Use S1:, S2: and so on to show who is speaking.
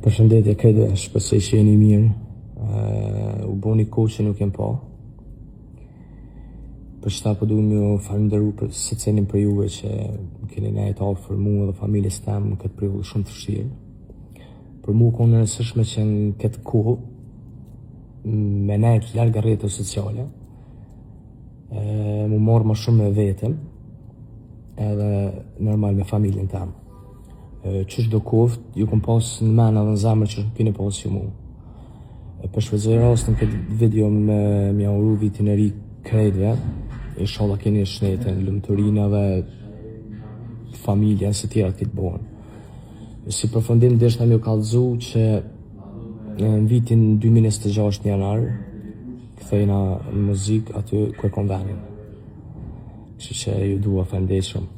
S1: Përshëndetje krejtve, shpresoj që jeni mirë. Uh, u bo një kohë që nuk jem pa. Për qëta po du me ju falënderu për secilin prej juve që më keni nejt afër mu edhe familjes tem në këtë periudhë shumë të vështirë. Për mu ka qenë e rëndësishme që në këtë kohë me nejt larg rrjeteve sociale, e, mu marrë më shumë me veten, edhe normal me familjen tem. Qysh do koftë, ju kom pas në men edhe në zemër që keni pas ju mu. E po shfrytëzoj rastin këtë video me me ua uru vitin e ri krejtve. Inshallah keni shnetin, lumturinë edhe familjen se tjerat këtë bohen. Si përfundim deshta me ju kallzu që në vitin 2026 në janar kthehna në muzikë aty ku e kom venin. Kështu që ju dua faleminderit shumë.